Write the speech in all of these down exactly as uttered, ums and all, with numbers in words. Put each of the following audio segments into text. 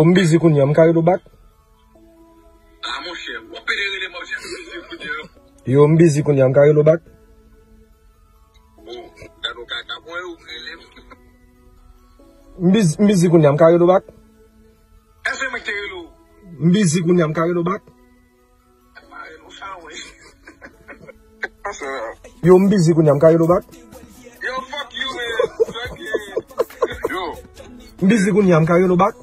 M bizi kounye a, m ka rele w back? Ah, monchè, w ap pede rele m, monchè, m bizi kounye a. Yo, m bizi kounye a, m ka rele w back? Oh, gade yon kaka, mwen ou rele m. M bizi, m bizi kounye a, m ka rele w back? Èske mwen ki te rele w? M bizi kounye a, m ka rele w back? Yo, m bizi kounye a, m ka rele w back? Yo, fuck you, man. Fuck you. Yo. M bizi kounye a, m ka rele w back?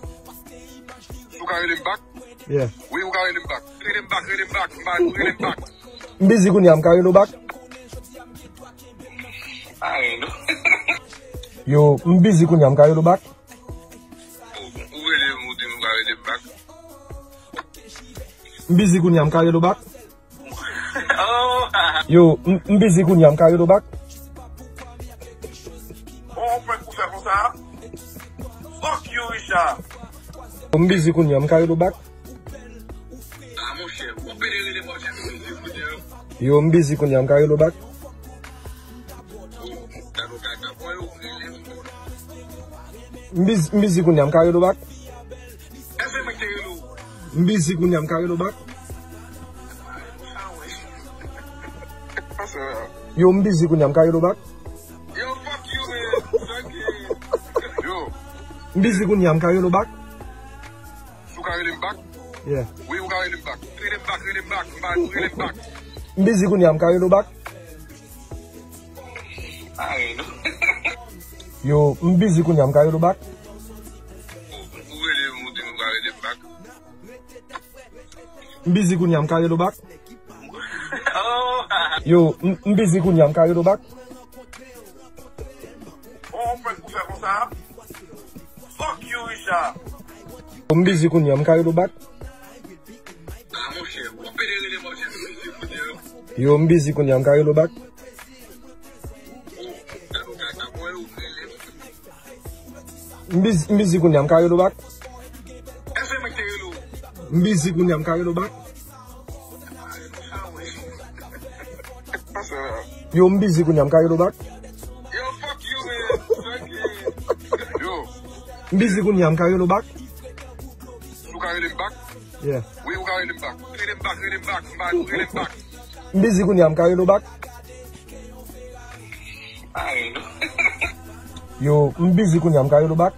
Ou ka rele m back? Yeah. Wi, ou ka rele m back. Rele m back, rele m back, man, rele m back. M bizi kounye a, m ka rele w back? Ay, non. Yo, m bizi kounye a, m ka rele w back? Ou, ou rele m, ou di m ou ka rele m back? M bizi kounye a, m ka rele w back? Oh. Yo, m, m bizi kounye a, m ka rele w back? Oh, ou prank pou fè konsa? Fuck you, Richard. Yo, m bizi kounye a, m ka rele w back? Ah, monchè, ou pede rele m, monchè, m bizi kounye a. Yo, m bizi kounye a, m ka rele w back? Oh, gade yon kaka, mwen ou rele m. M bizi, m bizi kounye a, m ka rele w back? Èske mwen ki te rele w? M bizi kounye a, m ka rele w back? Yo, m bizi kounye a, m ka rele w back? Yo, fuck you, man. Fuck you. Yo. M bizi kounye a, m ka rele w back? Ou ka rele m back? Yeah. Wi, ou ka rele m back. Rele m back, rele m back, man, rele m back. M bizi kounye a, m ka rele w back? Ay, non. Yo, m bizi kounye a, m ka rele w back? Ou rele m, ou di m ou ka rele m back? M bizi kounye a, m ka rele w back? Oh. Yo, m, m bizi kounye a, m ka rele w back? Oh, ou prank pou fè konsa? Fuck you, Richard. Yo, m bizi kounye a, m ka rele w back? Ah, monchè, ou pede rele m, monchè, m bizi kounye a. Yo, m bizi kounye a, m ka rele w back? M bizi, m bizi kounye a, m ka rele w back? Èske mwen ki te rele w? M bizi kounye a, m ka rele w back? Yo, m bizi kounye a, m ka rele w back? Yo, fuck you, man. Fuck you. Yo. M bizi kounye a, m ka rele w back? Ou ka rele m back? Yeah. Wi, ou ka rele m back. Rele m back, rele m back, man, rele m back. M bizi kounye a, m ka rele w back? Ay, non. Yo, m bizi kounye a, m ka rele w back?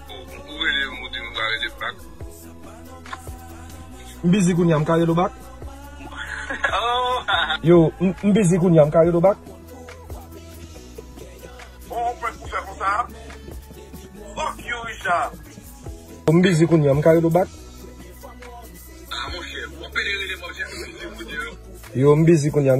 Ou, ou rele m, ou di m ou ka rele m back? M bizi kounye a, m ka rele w back? Oh. Yo, m, m bizi kounye a, m ka rele w back? Oh, ou prank pou fè konsa? Fuck you, Richard. Yo, m bizi kounye a, m ka rele w back? Ah, monchè, ou pede rele m, monchè, m bizi kounye a. Yo, m bizi kounye a,